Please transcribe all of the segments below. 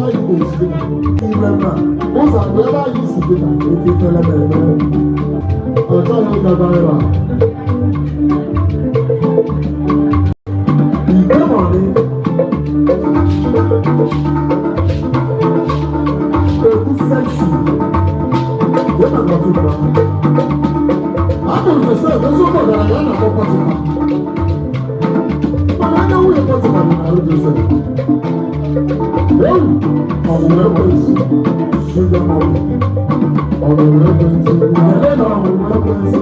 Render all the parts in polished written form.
anyị na-esi ụzọ bụ ebe anyị si dị na etifere na-eme ọ chọghị ịga viral. Ike mọni ekwu seksi ya na kọtụba akpụrụ Josef eziokwu ọgaranya a na-akpọ Pọtịfa, mana anya nwunye Pọtịfa dị n'arụ Josef. Ewu ọnwụnwa ekwensu, shuga mọmi, ọnwụnwa ekwensu, ele na ọnwụnwa ekwensu,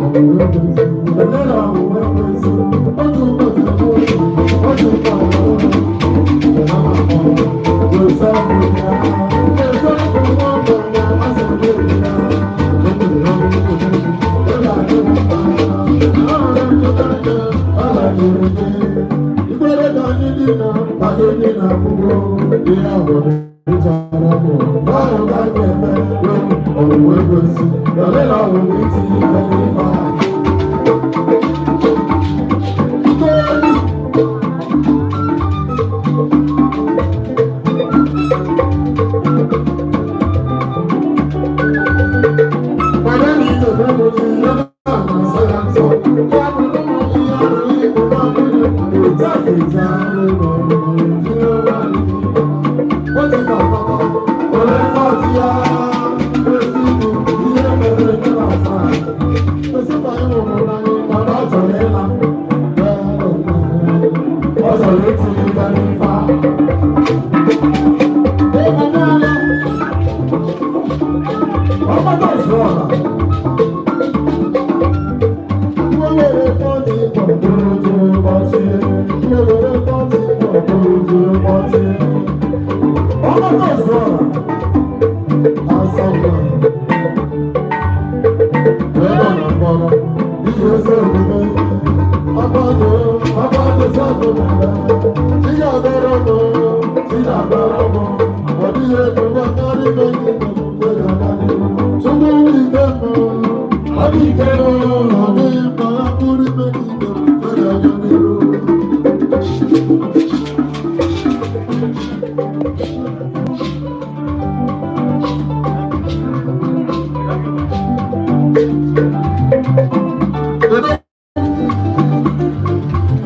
ọnwụnwa ekwensu, ele na ọnwụnwa ekwensu. Otu ụbọchị otu ụbọchị Josef ya Josef nwa ogbenye asịrị ya. Ìgbẹ́rẹ́ ka anyị dị na anyị dị na akwụkwọ ihe ahụ dịchara bụ ahụ ka anyị eme ọwụwa ekwensị ole na ọwụwa itinye ife n'ife a. Mana na ike bụ ụbọchị ihe na-amasị ya nsọ ya bụ ụmụ ihe ọrụ igbo na-abụghị eja eja ụlọ.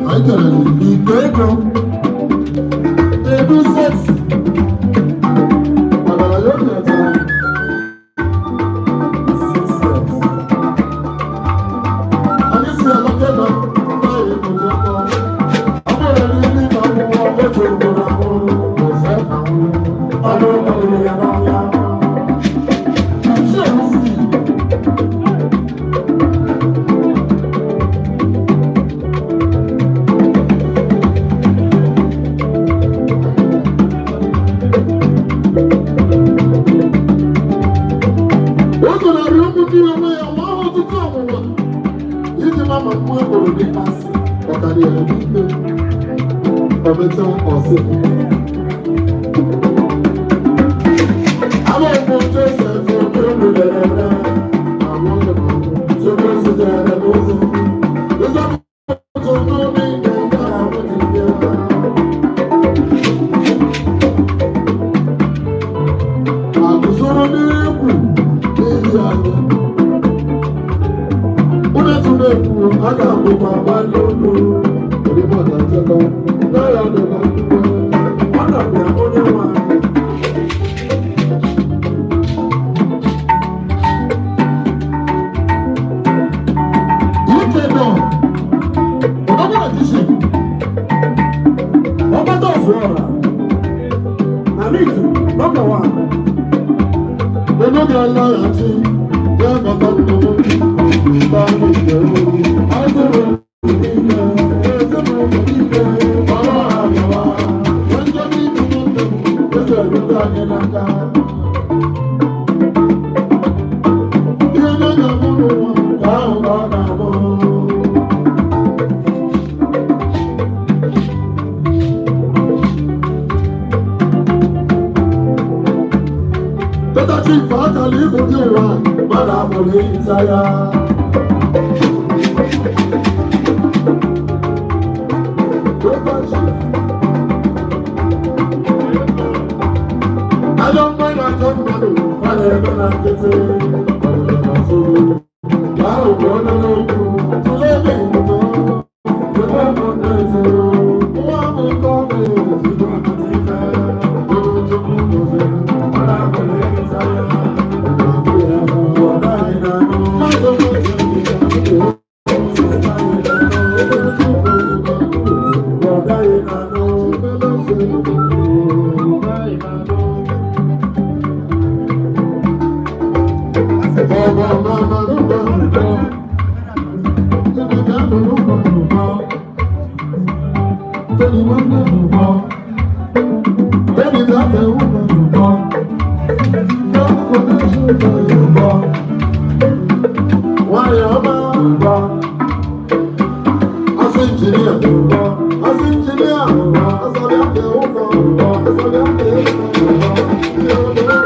Anyị kelere ite ego edu seksi ọgaranya obi ọtara 6 years. Anyị si alakeba anyị obodo ọkọ ọ bụrụ na ndị na ọmụmụ otu ugboro ahụrụ Josef anwụrụ ọnụ gburu ya n'ọfịa. Chelsea. O zonarị ụmụ ndị onwe ya ma ahụ ọtụtụ ọnwụnwa iji ma ma mmụọ egboro dị asị ọ karịrị n'ikpe o mechaa ọsị Ama bụ Josef oke rere Chukwu zitere m ozi ịzọpụta n'obi nke nke ahụ ji bịa. Agụzoro n'egwu n'ihi anyị unu tụrụ egwu a ga-abụkwa nwanne unu orimọta nchekwa n'ọya dị na nnukwu ọ nọbịa onye nwe anyị. Ike nọ ọdọgbọrọ kìsì ọgbọdọ zụọra na mitu nọmba wan ebe ga-alaghachi ya bata nnụnụ mgbe anyị azụrụ niile ezinụlọ niile gbara ha gawa ndị niile nwanne m eze erute anyị n'aka ihe onye ga-abụ n'ụwa ka ahụ ka ọ ga-abụ. Tata Chief akala ibu gị ụwa mmadụ abụrụ ehicha ya. Tata Chief. Ajọ mmadụ fa na-eme na nkịtị ọdịnala na-asọgbu. Ka ahụ bụ onye n'okwu tụlee ebe ịmụta ebe ụmụnne zoro nwa bụ nke ọ na-ejigo akụta ife onye Chukwu gọziri ọ na-akwụle ịta ya ọ ya ọ naghị na-anụ mmadụ. Nwanyị ọma, asị injinia, asị injinia, asọrọ aka ụkọ, asọrọ aka ụkọ.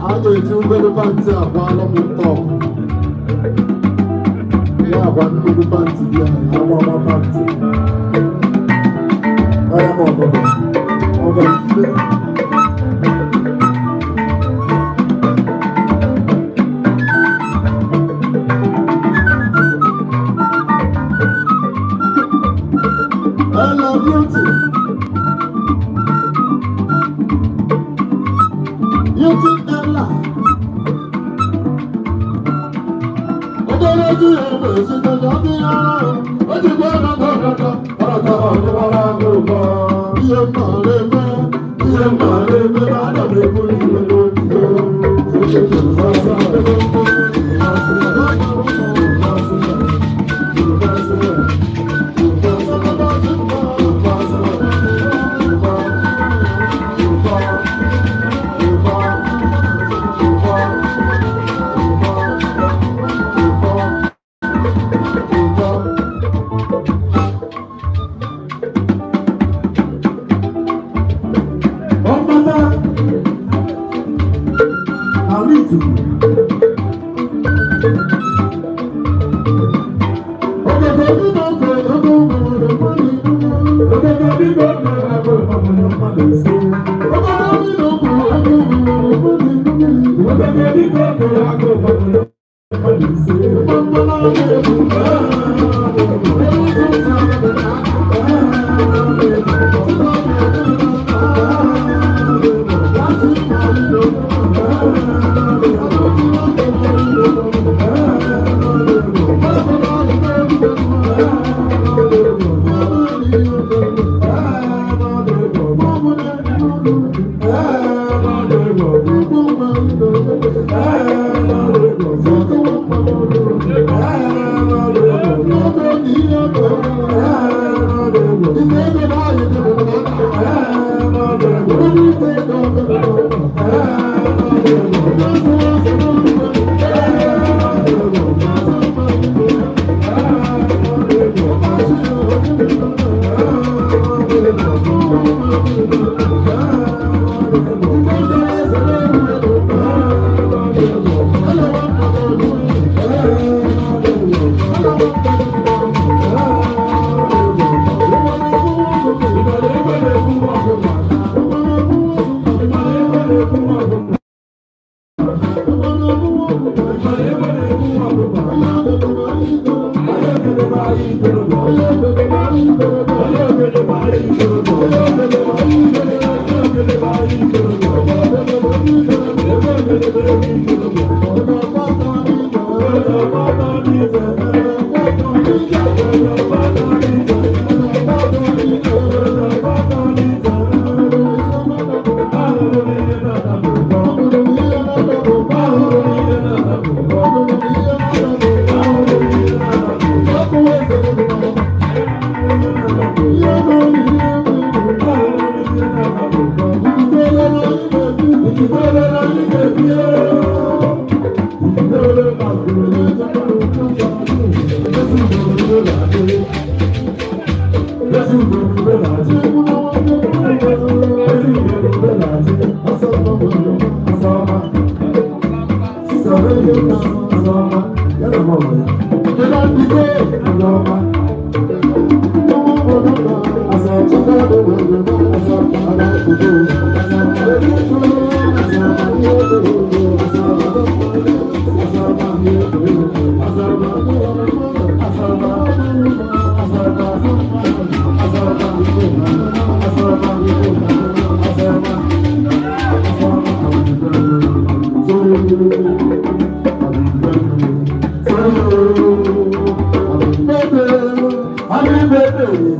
A ga-eji obere pantị agba m top ya, agba nnukwu pantị dị ya, agba agba pantị ọya ma ọgọdọ ọgọdọ. Ella Beauty, Beauty Ella. Ogologo ebe site na ndị ara ejikwa ọnọdụ ọnọdụ ọnọdụ ọdịbara n'ụkọ ihe mma na-eme, ihe mma na-eme na ana m eburu iwe n'obi. Ọmọdé ala ituku. Ogogo biko ego nwere mmadụ. Ogogo biko ego nwere mmadụ ise. Ogogo biko ego nwere mmadụ. Ogogo biko ego nwere mmadụ ise. Happy birthday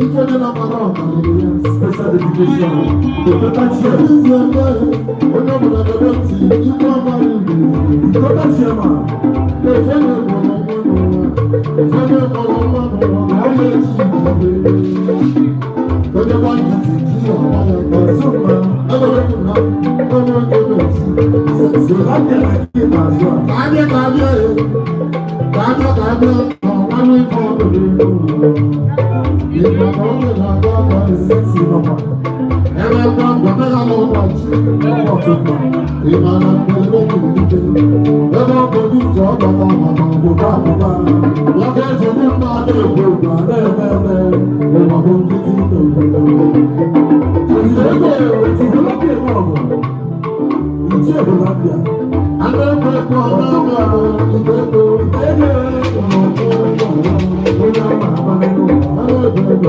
to you. Special dedication. The total chair. The total chairman. Bye.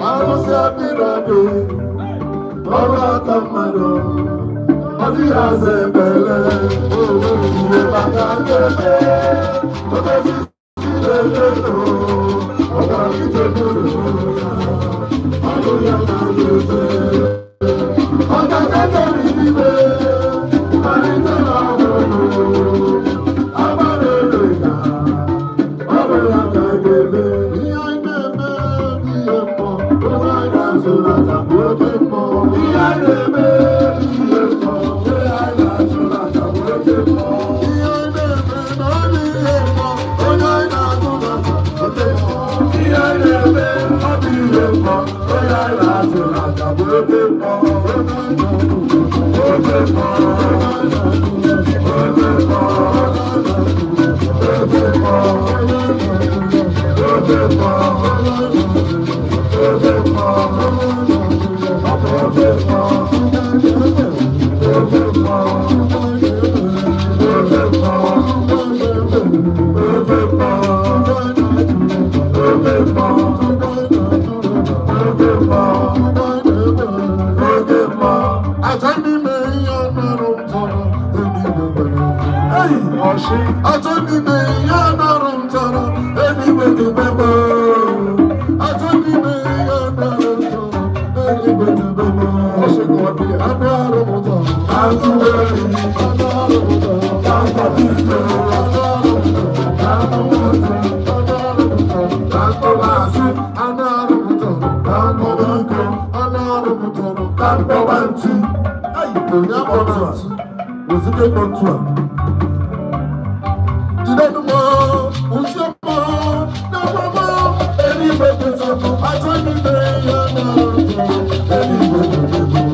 Alụsị apịrị apị, ọrụ aka mmadụ, ọ dịghị aza ekpele. Ihe maka nkebe, oke osisi na-eto eto, ọ ga-adịte gburugburu ya, ọnụ ya na-adị ute. Ọkaka n'ime, malite n'ọgụgụ, agbara elu ya, ọ bụ ya ka a ga-eme. Ihe anyị na-eme bụ ihe mmụọ, onye anyị na-azụ n'aja bụ oke mmụọ. Ihe anyị na-eme bụ ihe mmụọ, onye anyị na-achụ n'aja bụ oke mmụọ. Ihe anyị na-eme na ọ bụ ihe mmụọ, onye anyị na-atụ n'aja bụ oke mmụọ. Ihe anyị na-eme ọ bụ ihe mmụọ, onye anyị na-achụ n'aja bụ oke mmụọ. Oke mmụọ, oke mmụọ, oke mmụọ, oke mmụọ, oke mmụọ, oke mmụọ, oke mmụọ, oke mmụọ, oke mmụọ, oke mmụọ, oke mmụọ, oke mmụọ. Achọ n'ime ihe ọnọrọ m tọrọ eluigwe nwere. Hey! Achọ n'ime ihe ọnọrọ m tọrọ eluigwe dịbe m. Achọ n'ime ihe ọnọrọ m tọrọ eluigwe dịbe m. Anụ arụ m tọrọ. Atụ eri, Anụ arụ m tọrọ. akwado Anụ arụ m tọrọ. akwado Anụ arụ m tọrọ. akpọmasị, Anụ arụ m tọrọ. akpọmiko, Anụ arụ m tọrọ. akpọba ntụ. Ai, onye akpọrọ ntụ. Wezụga ịkpọ ntụ a. Jidenu m, uche m, n'ekwe m, eluigwe dịzọ m, achọ n'ime ya na-arụ tọrọ, eluigwe dịbe m.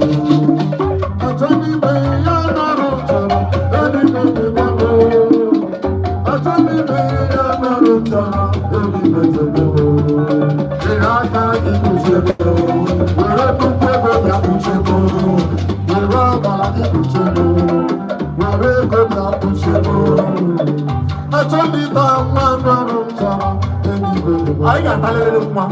Achọ n'ime ya na-arụ tọrọ, eluigwe dịbe m. Achọ n'ime ya na-arụ tọrọ, eluigwe dịbe m. Jiri aka gị kpuchie m, were nnukwu ego bịa kpuchie m, were ọbara gị kpuchie m, were ego bịa kpuchie m. Achọ m ịta nwa anụ arụ m chọrọ eluigwe dị m. Anyị ga-atalịrị nwa.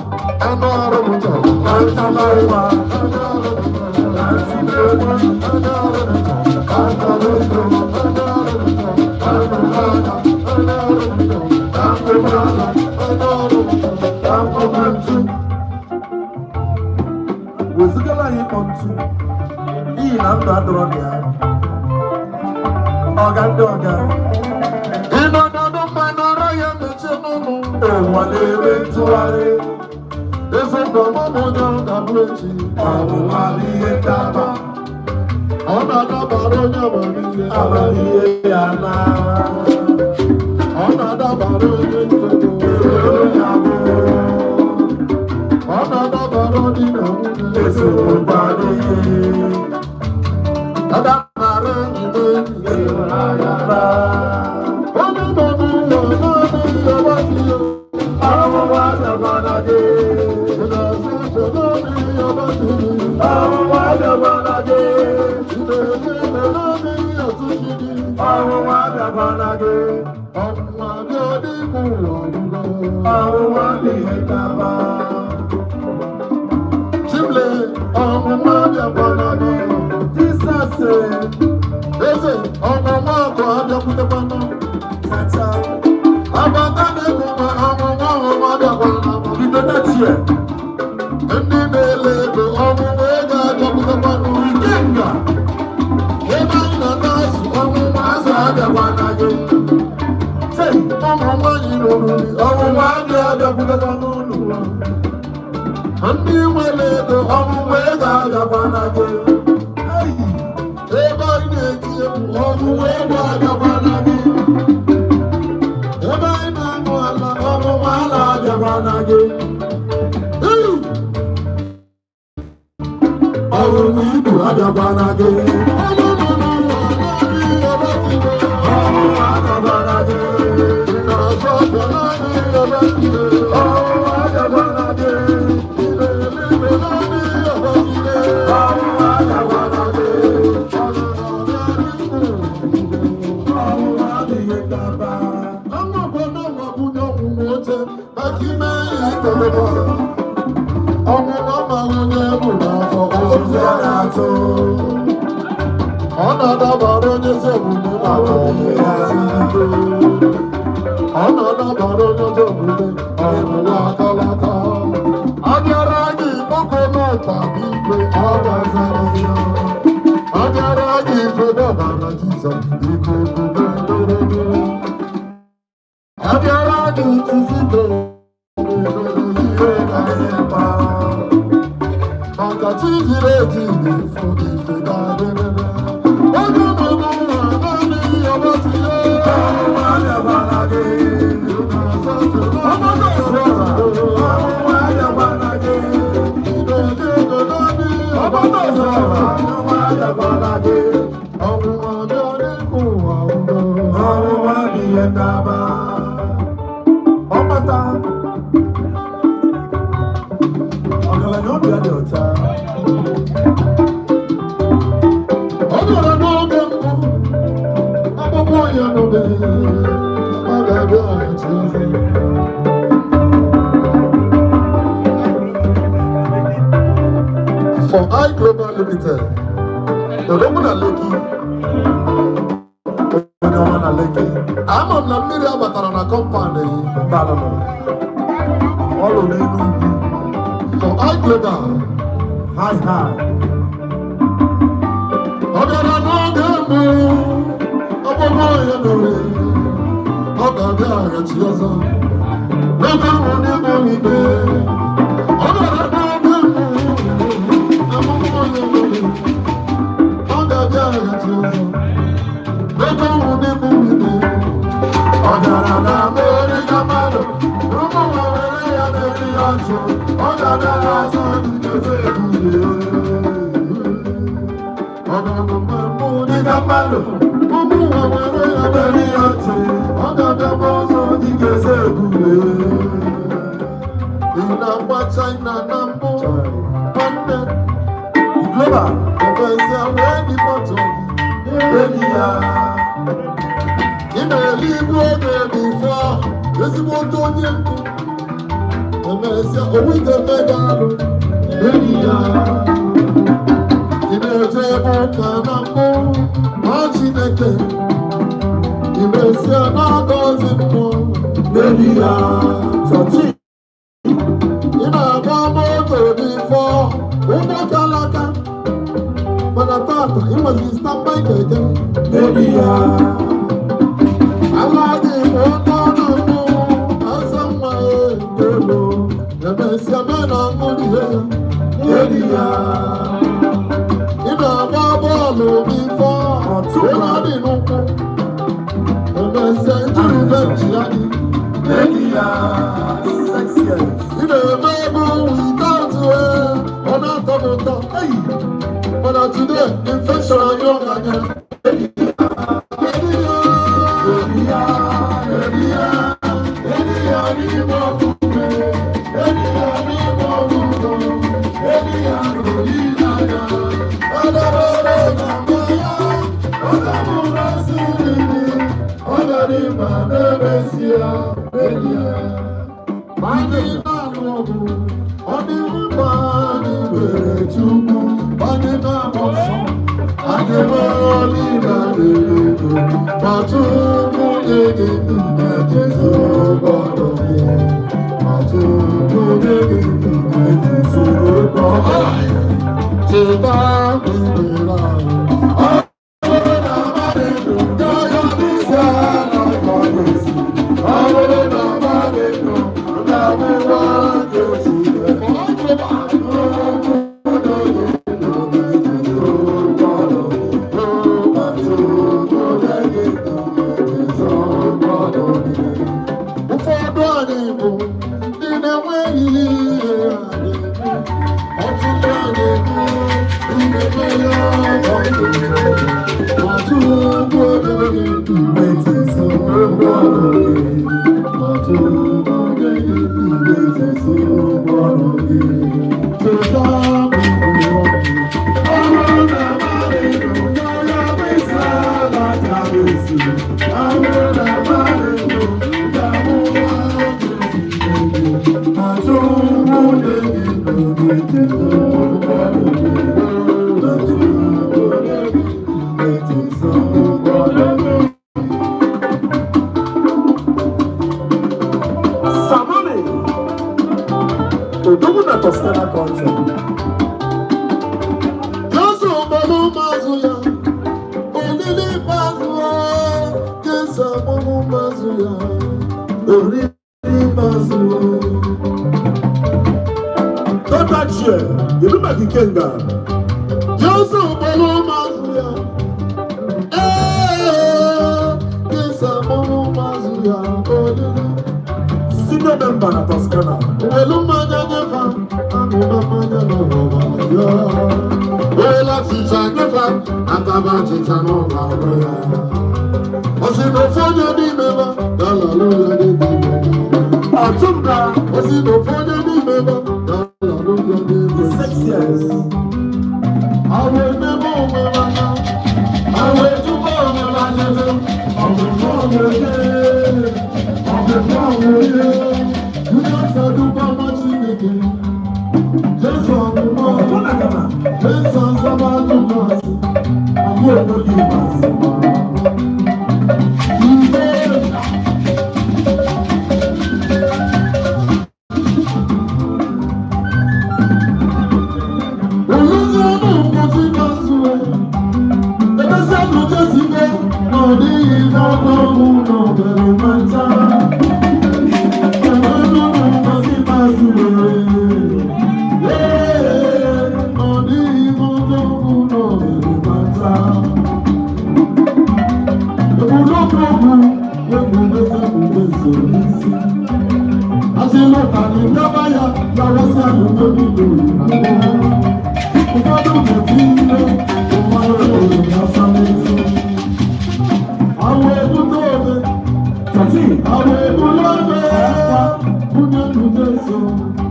Anụ arụ m chọrọ. Antala nwa. Anụ arụ m chọrọ. Antụle nwa. Anụ arụ m chọrọ. Antala ego. Anụ arụ m chọrọ. Akpọmala. Anụ arụ m chọrọ. Akpọmala. Anụ arụ m chọrọ. Akpọba ntụ. Wezụgala anyị ịkpọ ntụ. N'ihi na ndụ adọrọ na ya. Ọga ndị ọga. Ị nọ n'ọdụ mmanụ ọrụ ya mechie n'ụlọ. Ụwa na-eme ntụgharị. Eziokwu ọmụmụ onye ọ ga-abụ echi. Ọnwụnwa bụ ihe ndaba. Ọ na-adabara onye amamihe. Amamihe ya na. Ọ na-adabara onye nchedo. Ero ya bụ. Ọ na-adabara di na nwunye. Esemokwu adịghị. Adabara enyi na enyi. Ịhụnanya na. Onye nọ n'ụlọ na-adịghị agbasi ya. Ọnwụnwa adabara gị. Ị na-asị uche na-adịghị agbasi gị. Ọnwụnwa adabara gị. Ị na-eche ebe na-adịghị atụchi gị. Ọnwụnwa adabara gị. Ọnwụnwa bịa dịka ụwa ọgwụgwọ. Ọnwụnwa bụ ihe ndaba. Chimle, ọnwụnwa bịakwana gị. Jizọs Eze, ọnwụnwa akụ abịakwutekwana. chacha. Abata na-ekwu ma ọnwụnwa ọnwụnwa bịakwana m. Bido na chie. Ndị na-ele ego ọnwụnwa ego abịakwutekwana. Ikenga. Ebe anyị na-ata azụ ọnwụnwa azụ abịakwana gị. Chei. Ụmụ nwaanyị ruru gị Ọnwụnwa adịghị abịakwutekwa n'ụlọ. Ndị nwere ego Ọnwụnwa ego abịakwana gị. Ei. Ebe anyị na-eti egwu ọnwụnwa ego abịakwana gị. Ebe anyị na-aṅụ ala Ọnwụnwa ala abịakwana gị. Ee! Ọnwụnwa ibu abịakwana gị. Onye nọ n'ụlọ na-adịghị agbatiwe. Ọnwụnwa abịakwana gị. Ị na-azụ afịa na-adịghị agbatiwe. Ọnwụnwa abịakwana gị. Ị na-ele ebe na-adịghị agbatiwe. Ọnwụnwa Etolekwa. Ọnwụnwa amaghị onye bụ n'afọ ozuzo ya na-atụ. Ọ na-adabara onye ezi omume maka omume ya siri ike. Ọ na-adabara onye ezi omume ọnwụnwa akalaka. Abịara gị nwoke n'ụta igwe, ọ ga-azara ya. Abịara gị ife dọbara Jizọs ikuku ga-edere. Abịara gị tizite ihe ga-adị mkpa. Maka chi jiri eji na-efu ife ga-adịrịrị. Onye nọ n'ụwa naanị ọgbati ya. Ọnwụnwa abịakwala gị. Ọgbọdọ sọ̀rọ̀. Ọnwụnwa abịakwala gị. Ọgbọdọ sọ̀rọ̀. Ọnwụnwa abịakwala gị. Ọnwụnwa bịa n'ịkụ ụwa udo. Ọnwụnwa bụ ihe ndaba. Ọkpata. Ọgaranya obi ya dị ọcha. Ọ bịara n'oge mbụ, akpụkpọ ya n'obe, ọ ga-abịaghachi ọzọ. For I Global Limited, Odogwu na Lekki, Onye ọma na Lekki. Ama m na mmiri abatara na compound yi. Mbalụlụ. Ọ lụrụ n'elu ugwu. For I Global, High high. Ọ bịara n'oge mbụ, akpụkpọ ya n'obe, ọ ga-abịaghachi ọzọ. N'oge mbụ n'ime ikpe, ọ bịara n'oge mbụ, akpụkpọ ya n'obe, ọ ga-abịaghachi ọzọ. N'oge mbụ n'ime ikpe, ọ bịara na Amerịka mmadụ, ụmụ nwa were ya na-eri ya ọchụ, ọ ga-abịa ọzọ dịka ebube. Ọ bịara mgbe mbụ dịka mmadụ, ụmụ nwa were ya na-eri ya ọchụ, ọ ga-abịakwa ọzọ dịka eze ebube. Ị na-agba China na mbụ, nwanne, Global. emesịa wee dị moto gị. Enyi ya. Ị na-eli ibu oge before, ezigbo otu onye nkụ. Emesịa owite mega alụ, enyi ya. Ị na-eje ebe ụka na mbụ, ma Chineke. Ị mesịa na-agọzi mmụọ, Enyi ya. Chọọchị. Ị na-agba moto before, ụgbọ kalaka. Mana tata, ị nwezi standby keke. Enyi ya. Ala gị bụ ụtọ na mbụ, asa mma ego. Emesịa mee na aṅụrị ya. Enyi ya. Ị na-agba bọọlụ before, ego dị n'ụkwụ. Emesịa njiri bench ya gị. Enyi ya. Sexiest. Ị na-eme ego without ọ na-atọ m ụtọ. Mana today, infection anyụ anya. Enyi ya. Enyi ya. Enyi ya n'ime omume. Enyi ya n'ime ọgwụgwọ. Enyi ya n'olileanya. Adabere na mma ya. Ọ ga-abụrụ asịrị. Ọ gara ịma na-emesịa. Enyi ya. Anyị na-alụ ọgụ, ọ dị mkpa anyị nwere Chukwu, anyị na-agba ọsọ, anyị nwere olileanya ego, ma tupu nye gị ndụ na Jizọs gbọdọ gị, ma tupu nye gị ndụ na Jizọs gbọdọ gị. Cheta ikpere ahụ. Ọ bụrụ na mmadụ ndụ, gaghị abụsị ala ka ọ ga-esi. Ọ bụrụ na mmadụ ndụ, ga-abụ nwa nke Chineke. Ụfọdụ anyị bụ ndị na-enweghị ihe anyị. Ọtụtụ anyị bụ ndị na-enweghị. ya oriri ikpeazụ. Total chair, kedu maka Ikenga? Jesu kpọrọ ụmụazụ ya. Ee, Jesu akpọrọ ụmụazụ ya oriri. Senior member na Toscana. Welu mmanya nyefa, aṅụba mmanya n'ọbara ya. Welu achịcha nyefa, ataba achịcha n'ọbara ya. Ọ sị na ofu onye n'ime ha ga-alalụ ya n'ebe iwe. Ọtụmba, Ọ sị na ofu onye n'ime ha ga-alalụ ya n'ebe 6 years. Àwọn emebe onwe ha aka, àwọn ejúbọ onwe ha ajụjụ, ọ̀gbẹ̀gbẹ̀ onwe ye, ọ̀gbẹ̀gbẹ̀ onwe ye, Judas adúgbò ọmọ Chineke, Jesu ọ̀gbẹ̀gbẹ̀ Ọ̀pọ̀ na Ghana. Jesu ọ̀zọ́bà Judas, Ọmụ obodo ikpeazụ. Ìgbé. Olùsí ọdún nkwụsị na nzuwe, ebesi ọdụ Jesu ikpe na ọ dịghị n'ọdụ ọgwụ na obere ma ncha. Àwọn ewu tó o 13. Àwọn ewu lọ́dọ̀ kúnyẹ́ nu Jésù,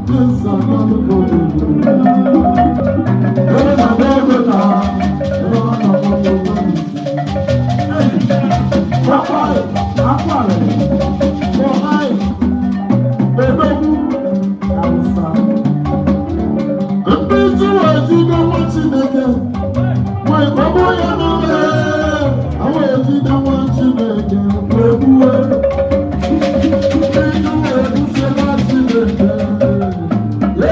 Jésù àgbàdo kò lè lò. Ẹ̀rọ náà bẹ́ẹ̀ ta, ẹ̀rọ náà bọ́ tó bá mi sí. Akwale, Akwale, Fọláì, Ẹ̀dọ́gún, Awụsa. Ndị Juu ejide nwa Chineke, wee gbagbuo ya n'obe. Àwọn ejide nwa Chineke, wee gbuo. Ndị Juu egbusie nwa Chineke. Ee,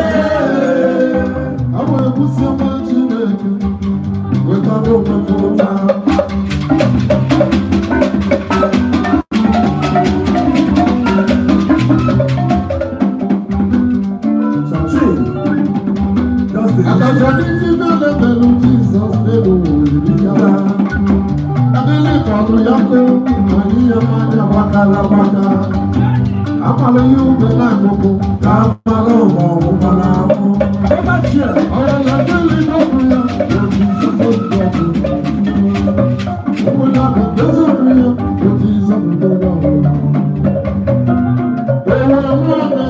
àwọn egbusie nwa Chineke, wetara onwe ha ụta. 13. Just the Akaja ní fífẹ́ lẹ́bẹ̀lú Jizọs n'elu oriri ya. Adịlị kọdụ ya kụ, anyị ya mmanya gbakara gbaka. Akwala ihe ube n'akụkụ ka amala ụwa ọgbụgba n'ahụ. Total chair. Ọ̀rọ̀ ya dịlị n'okwu ya, otu nzuzo ndọgbu. Ụkwụ ya bụ ezi obi ya, otu nzọpụta ya ọbụla. Ewe nwanne,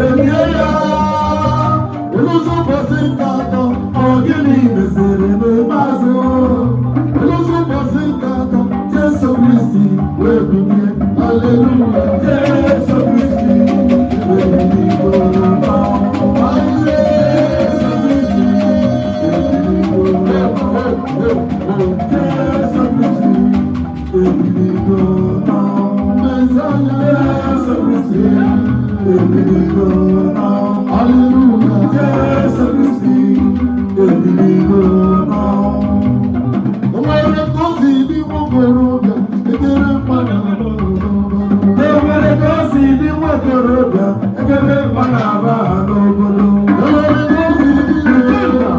elie ya, oluzo ụbọchị nke atọ, ọ gịnị meziri n'ikpeazụ? Oluzo ụbọchị nke atọ, Jesu Kristi wee bilie, haleluya, Jesu Kristi wee bilie n'ọnwụ. Jesu Kristi wee bilie n'ọnwụ. Jesu Kristi ebiligo n'ọnwụ. Mesaya, Jesu Kristi ebiligo n'ọnwụ. Haleluya, Jesu Kristi ebiligo n'ọnwụ. O nwere ka o si dị nwokorobịa ekere mmadụ n'ọnụ. E nwere ka o si dị nwokorobịa ekere mma na-aba ha n'ogolo. O nwere ka o si dị nwokorobịa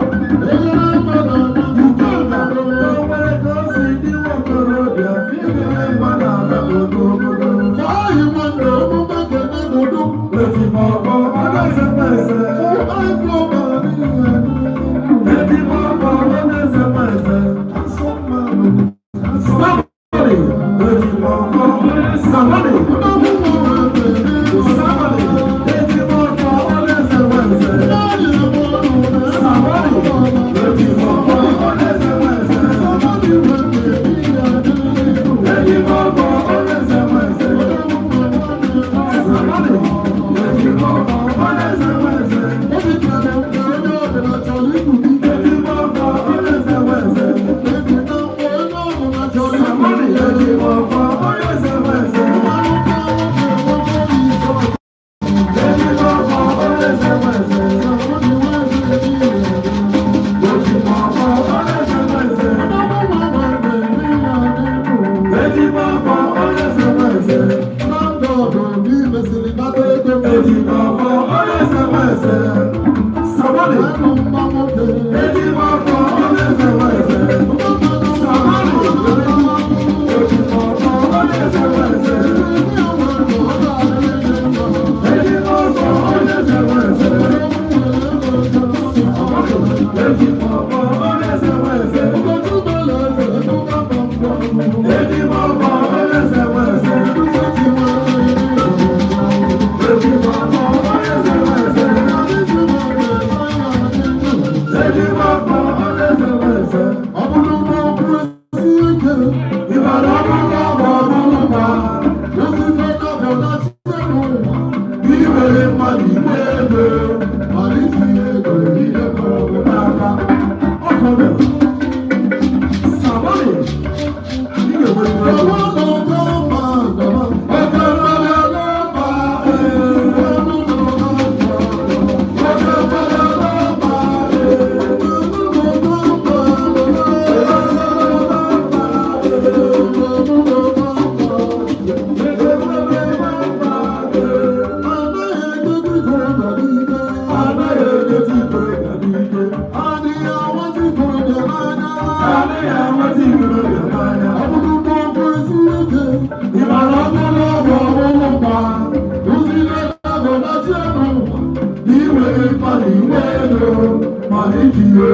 ekere mmadụ Ikenga, n'ọnụ. e nwere ka o si dị nwokorobịa ekere mma na-aba ha n'ogolo. Fáyì nwanne omume kene n'udu. Leti mọ̀ọ́kọ́, ọdọ ìsẹ̀pẹ̀sẹ̀. Fún àìkú ọba nílẹ̀. Leti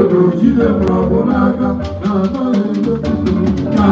Ego jide mgbọrọgwụ n'aka na anaghị emetụ na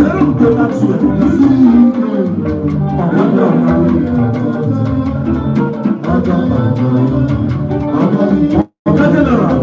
Kelere m Totachi. Ọga General.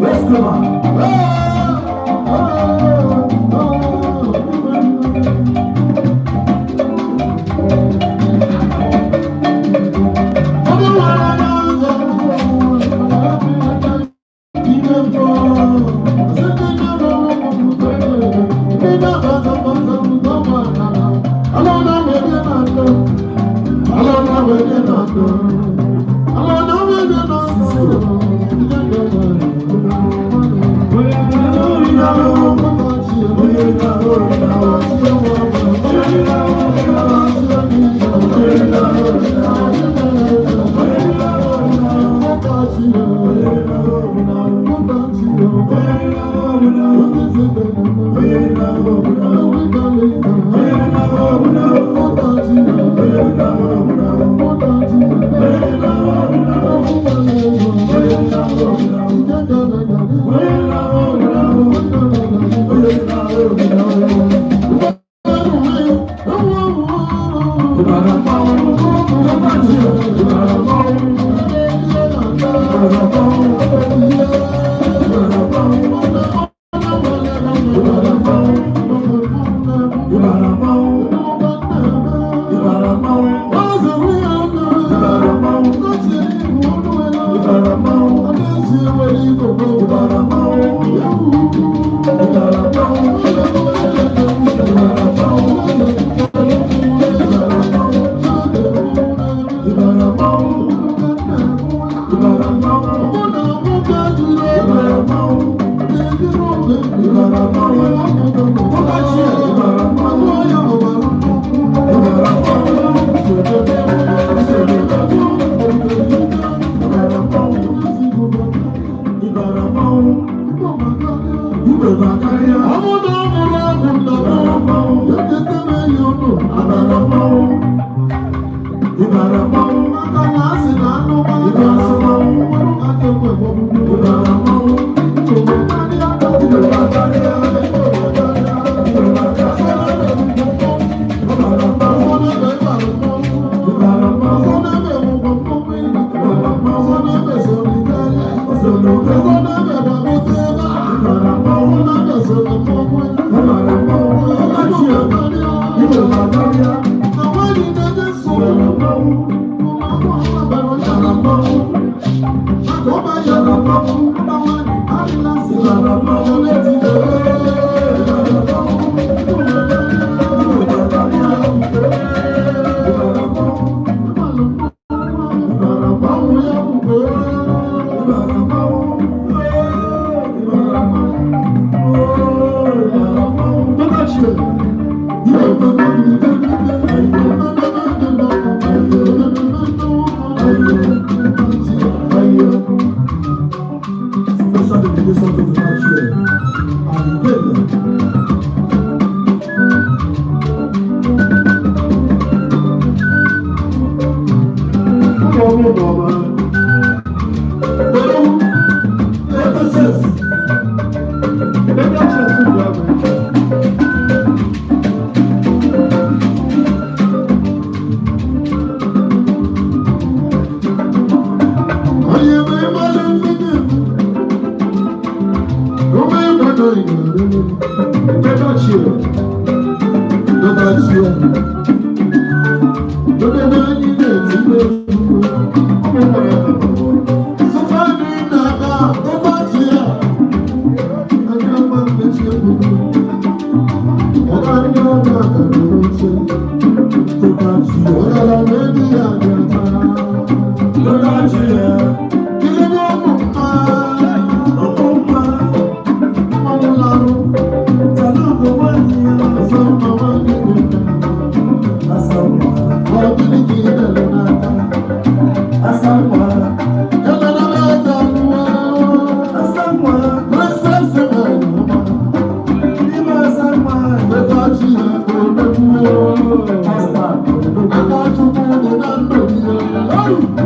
Let's go on.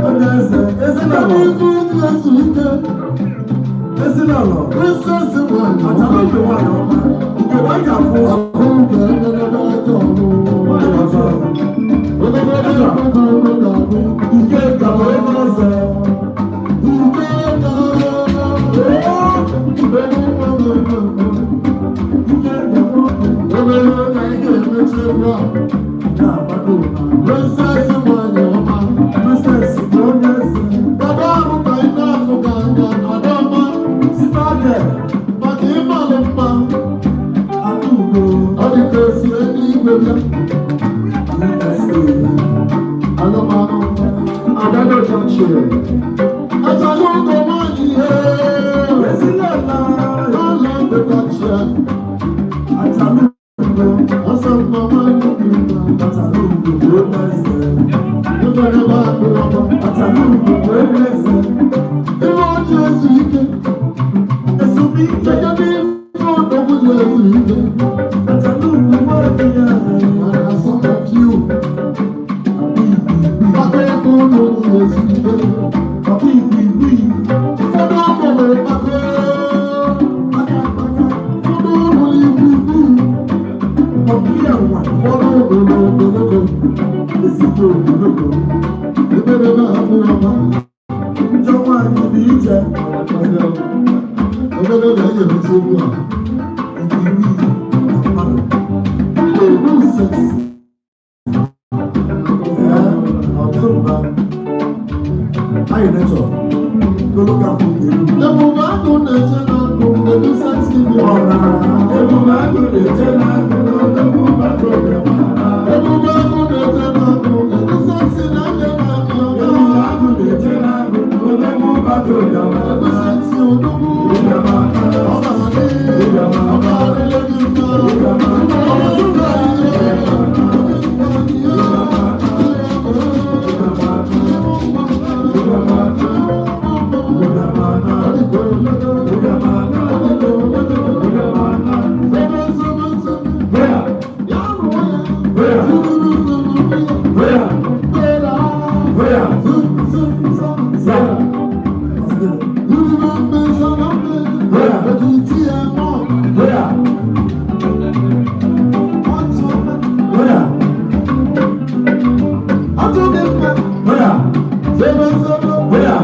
Onye eze, ezinụlọ. Kedu ife iji ezu ike? Ezinụlọ. Princess nwanyị ọma. Achara oge nwanyị ọma. Nke anyị ga-afụ. Akụ nke edemede ajọ ọrụ. Ọzọ. Ogologo ego ga-abụ. Ike ka onye eze. Ike ga- Ike ga nwoke. Obere oge anyị ga-emechi egwu a. Na-agbado ụba. Princess nwanyị ọma. Princess bụ onye eze. Kedu arụ ka ị na-afụ gị anya, Adamma? Stargell. Maka ịmalụ mma, Adaugo. ọ dị ka esi eluigwe bịa. USA. Alụmalụ, Adado Churchill. Achara ugo nwanyị ihe. Ezinụlọ. N'ụlọ ndekọchịa, Achara ugo. ọsọ mma nwanyị dị mma. Achara ugo bụ onye eze. Ịmerebe akụ ọma. Achara ugo bụ onye eze. Ihe ọ ji ezu ike, Ezumike. kedu ife odogwu ji ezu ike? Achara ugo nwoke ya. Mana some of you, maka ego unu ji ezu ike. Ọkụ igwe igwe. Ụfọdụ ụmụ na-akpakọ Aka aka. ụfọdụ ụmụ n'ikwu ikwu, Ọkụ ya nwa. ụfọdụ ụmụ n'ogologo. Ezigbo ogologo. Emerebe akụ ọma. Njọ nwaanyị dị iche. Obere oge anyị ga-emechi egwu a. Igwe igwe na mmadụ. Egwu sexy. Ee, ọtụmba. Anyị nechọ. Goloka bụ nke elu. Ebube agụ na-eche n'akụ, edu sexy dị. Ọ na ebube agụ na-eche n'agụ n'odogwu bata obiọma. Ebube agụ na-eche n'akụ, edu sexy na-anya n'anya Ebube ọma. agụ na-eche n'agụ n'odogwu bata obiọma. Edu sexy odogwu. Obiọma. Ọ ga-adị, ọ ga-adịle gị mma. Ọtụtụ ihe, Oya!